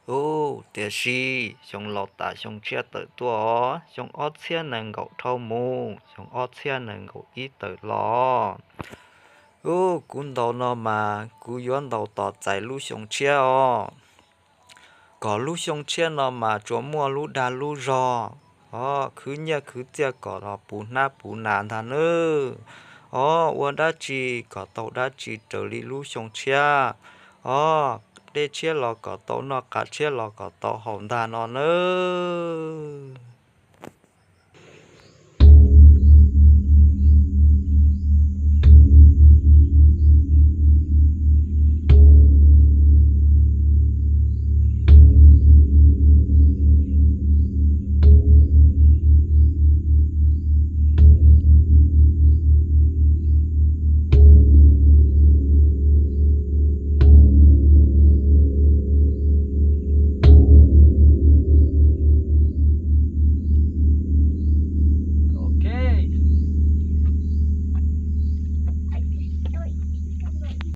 Ub, tiam sis xyoo laus tas xyoo tshiab tawm tuaj os, xyoo ob txhiab nees nkaum dhau mus, xyoo ob txhiab nees nkaum ib tawm los. Ub, kuv ntaus no mas kuv yuav ntaus tos txais lub xyoo tshiab os. Kom lub xyoo tshiab no mas tsuas muaj lub dag lub zog, o, khwv nyiaj khwv txiaj kom los puv hnab puv nas ntag nawb. O, ua dab tsi kom tau dab tsi raws li lub xyoo tshiab. O, dej tshiab los kom tau noj, qav tshiab los kom tau haus ntag no nawb.